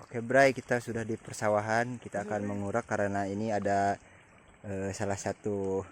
Oke Bray, kita sudah di persawahan. Kita akan mengurak karena ini ada salah satu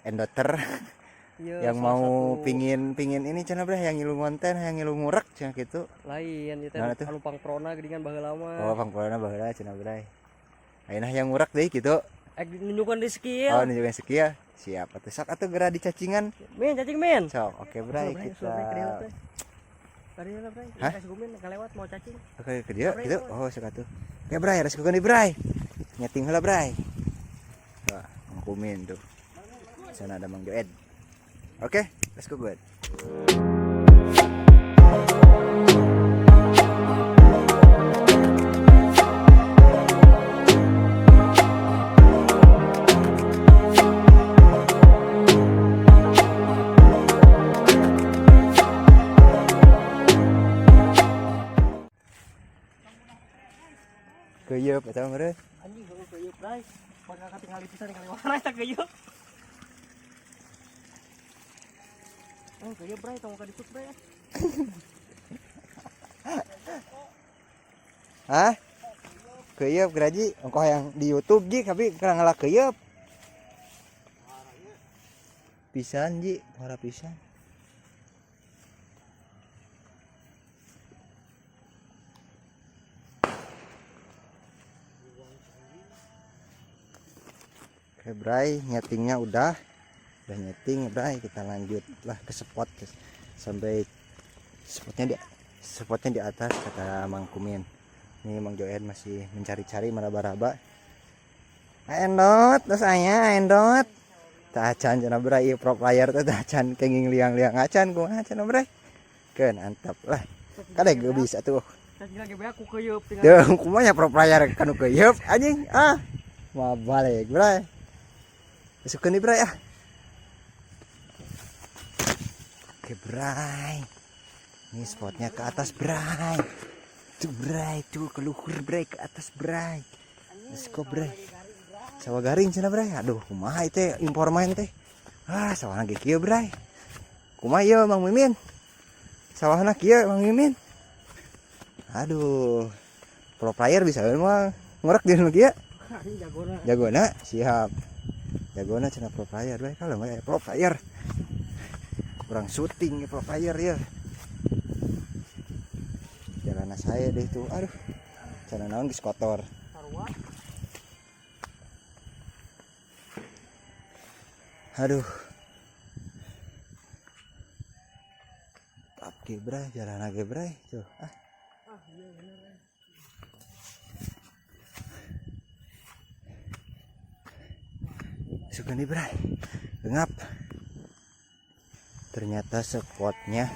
endoter Iya, yang salah mau satu pingin pingin ini cenah Bray, yang ngilu konten, yang ngilu ngurak cenah gitu. Lain ieu teh. Naon atuh? Anu pangprona geuningan baheula mah. Oh, pangprona baheula cenah Bray. Ayeuna yang ngurak deui gitu. Ek nunjukkeun di skill. Oh, nunjukin skill. Siap atuh, sok atuh geura dicacingan. Min, cacing min. Sok, oke Bray, kita. Tadi lah, Bray. Hah? Kasih gumin kelewat mau cacing. Oke, ke dia gitu. Oh, sok atuh. Oke Bray, resiko nih Bray. Nyeting heula Bray. Wah, Mang Kumin tuh. Sana ada Mang Joed. Oke, let's go good. Keuyeup eta mah meureun. Anjing heueuh keuyeup, Bray. Bakal katingali pisan kaliwara eta keuyeup. Oh, keuyeup, Bray, tong ka ditu, Bray. Hah? Keuyeup geraji, ongkoh yang di YouTube ji tapi kurang ngalah keuyeup. Pisan ji, para pisan. Oke Bray, nyetingnya udah nyeting Bray, kita lanjut lah ke spot sampai spotnya di atas kata Mang Kumin. Ini Mang Joen masih mencari-cari meraba-raba. Endot, terus aya endot. Tah acan cenah Bray, ieu pro player teh tah acan kenging liang-liang acan kumaha cenah Bray. Keun antap lah. Kade geus bisa tuh. Cacing lagi bae aku keuyeup tinggal. Deuh, kumaha pro player kanu keuyeup anjing. Ah. Mau balik Bray. Masukeun di Bray ah. Oke Bray. Ini spotnya ke atas Bray. Tuh Bray, tuh ke luhur Bray, ke atas Bray. Let's go Bray. Sawah garing cenah Bray. Aduh, kumaha itu informan teh. Ah, sawahna ge kieu Bray. Kumaha ieu Mang Mimin? Sawahna kieu Mang Mimin. Aduh. Pro player bisa mah ngorek di nu kieu. Anjing jagona. Jagona siap. Jagona cenah pro player Bray, kalau mah pro player. Kurang syuting ya pro player ya. Jalan saya deh tuh. Aduh. Jalan naon geus kotor. Sarua. Aduh. Tap ge Bray, jalan ge Bray tuh. Ah. Ah, iya bener. Suka nih Bray. Ngap. Ternyata spotnya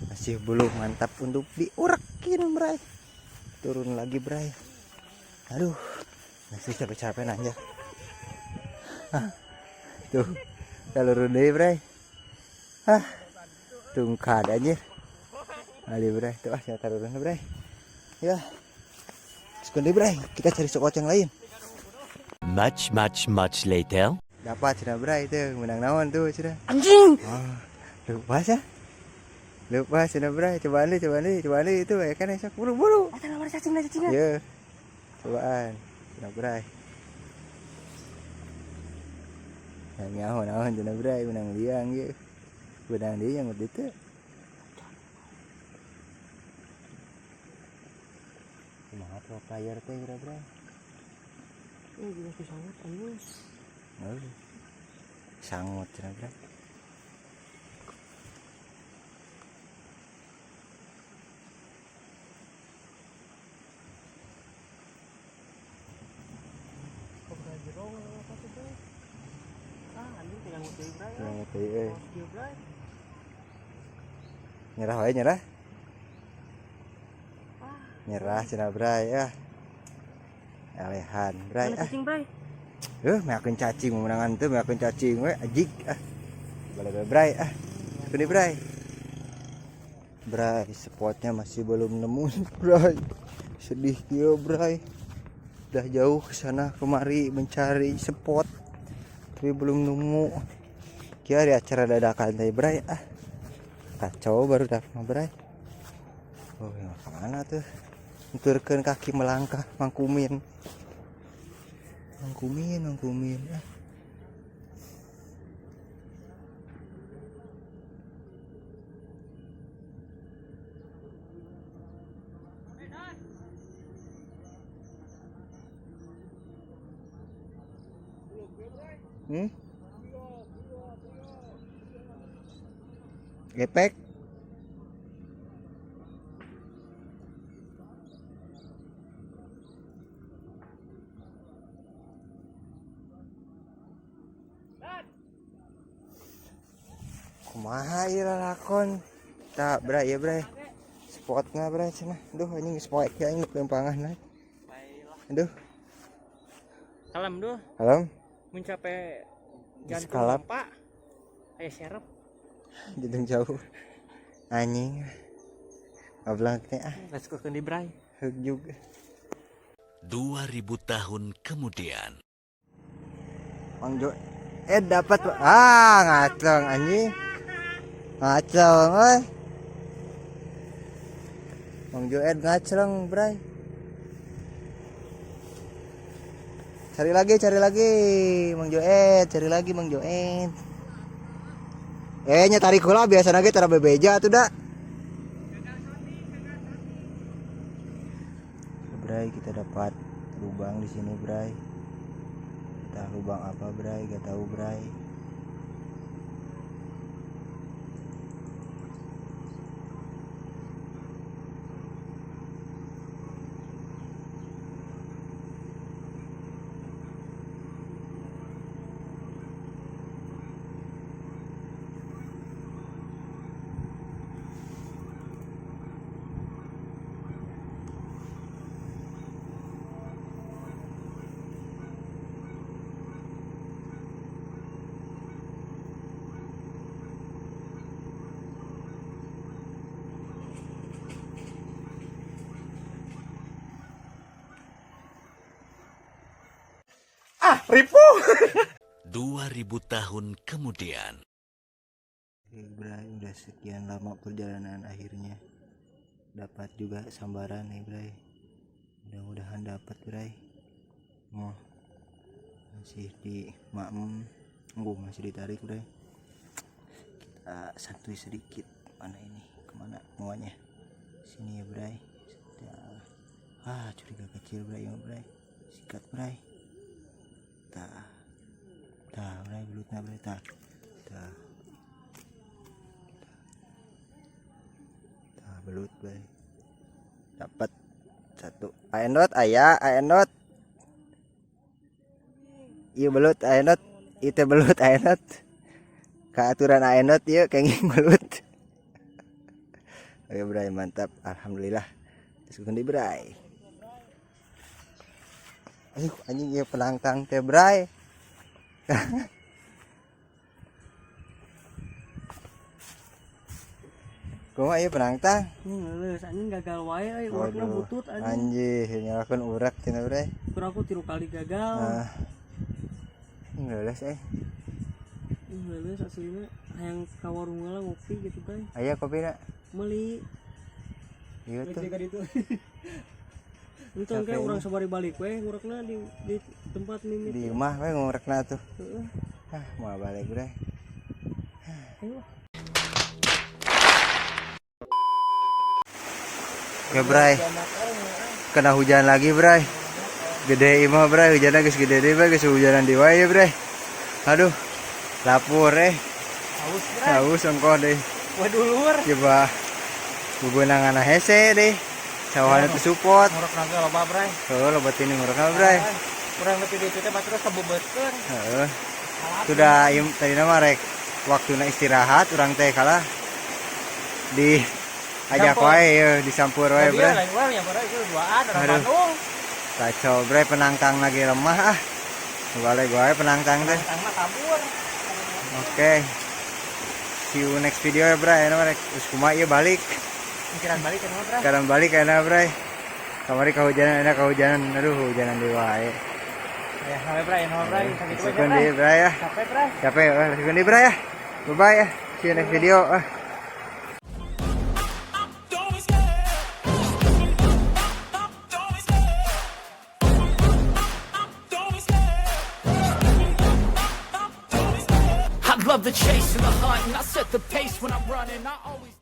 masih belum mantap untuk diurekin Bray. Turun lagi Bray. Aduh, masih capek-capek aja. Ah, tuh, turun deh Bray. Ah, tungkad aja. Aduh Bray, tuh ah, saya turun Bray. Ya, suka deh Bray. Kita cari spot yang lain. Much, much, much later. Dapat cenah Bray itu, menang naon tuh cenah. Anjing. Oh, lupa sih. Lupa cenah Bray, cobaan deh, cobaan deh, cobaan deh itu ya kan esok buru-buru. Eta lamar cacing na cacingan. Ya. Cobaan cenah Bray. Ya nyaho naon cenah Bray menang liang ye. Menang dia yang itu. Kumaha pro player teh kira Bray? Eh, juga disangut anjing. Oh. Sangut cenah Bray. Kok jero apa tuh, Bray? Ah, anjing tinggal deui, Bray. Sangut deui euy. Awas kieu, Bray. Nyerah wae nyerah. Ah, Nyerah cenah Bray ya. Elehan Bray mana ah. cacing, Bray? Meakeun cacing memenangan teu meakeun cacing we ajig ah. Balik Bray ah. Kene Bray. Bray, spotnya masih belum nemu Bray. Sedih kieu Bray. Udah jauh ke sana kemari mencari spot tapi belum nemu. Kieu ada acara dadakan teh Bray ah. Kacau baru dah Bray. Oh, yang kemana tuh? Nuturkeun kaki melangkah mangkumin. Mangkumin, mangkumin. Ah. Hmm? Gepek. Kumaha ieu lalakon? Tak, bray ya, bray. Spotna, bray, cenah. Duh, anjing geus poek ya aing nu lempangan. Aduh, Kalem duh, kalem. Mencapai jantung Sekalap. Pak. Aya serep. Jantung jauh. Anjing. Ablak teh ah, Let's go di bray. Heug juga. 2000 tahun kemudian. Mang Jo eh dapat, ah, ngaceng anjing. Ngaceng euy. Mang Joed ngaceng, bray. Cari lagi, Mang Joed, cari lagi Mang Joed. Eh, nya tarik heula, biasana ge tara bebeja atuh da. Bray, kita dapat lubang di sini, Bray. Entah lubang apa, Bray, gak tahu, Bray. Ah, ripuh. 2000 tahun kemudian. Oke, Bray, udah sekian lama perjalanan akhirnya dapat juga sambaran nih, Bray. Mudah-mudahan dapat, Bray. Oh, masih di makmum, masih ditarik, Bray. Kita santuy sedikit. Mana ini? Kemana muanya? Sini ya, Bray. Ah, curiga kecil, Bray, ya, Bray. Sikat, Bray. Tah. Tah, Bray, belutnya, Bray, tah. Tah. Tah, belut, Bray. Dapat satu. Aendot aya, aendot. Iya belut aendot, itu belut aendot. Keaturan aendot ieu kenging belut. Oke, Bray, mantap. Alhamdulillah. Terus di Bray. Aduh, anjing ieu penangtang teh, Bray. Kumaha ieu penangtang? Geus anjing gagal wae euy, urekna Waduh, butut anjing. Anjing, nyalakeun urak cenah, Bray. Kur aku 3 kali gagal. Ah. Leuleus eh. Leuleus aslina hayang ka warung heula ngopi gitu, Bray. Aya kopi na? Meuli. Iya tuh. Entong Capek kayak urang ini. sabari balik we ngurekna di tempat mimit. Di imah we ngurekna tuh. Heeh. Ah, mau balik, Bray. Ayo. Oke, Bray. Kena hujan lagi, Bray. Gede imah, Bray, hujannya geus gede deui, Bray, geus hujanan di wae, Bray. Aduh. Lapor eh. Haus, Bray. Haus ongkoh deh. Waduh lur. Coba bebenangan hese deh. Sawahan itu support. Ngurekna ge loba, Bray. Oh, loba tini ngurekna, Bray. Kurang lebih di itu teh batur kabebeutkeun. Heeh. Sudah ieu tadi nama rek waktuna istirahat urang teh kalah di ajak wae ye disampur wae, Bray. Lain wae nyampur itu duaan orang Aduh. Bandung. Kacau, Bray, penangtang lagi lemah ah. Balik wae penangtang teh. Penangtang mah kabur. Oke. See you next video ya, Bray. Enak rek geus kumaha ieu balik. Pikiran balik kan, Bray. Sekarang balik enak, Bray. Kamari kehujanan, enak kehujanan. Aduh, hujanan di wae. Ya, sampai Bray, ya, Bray. Sakitu aja, Sukun Bray. di, Bray ya. Capek, Bray. Capek, sukun di, Bray ya. Bye bye ya. See you next video. Ah. love the chase and the hunt, and I set the pace when I'm running. I always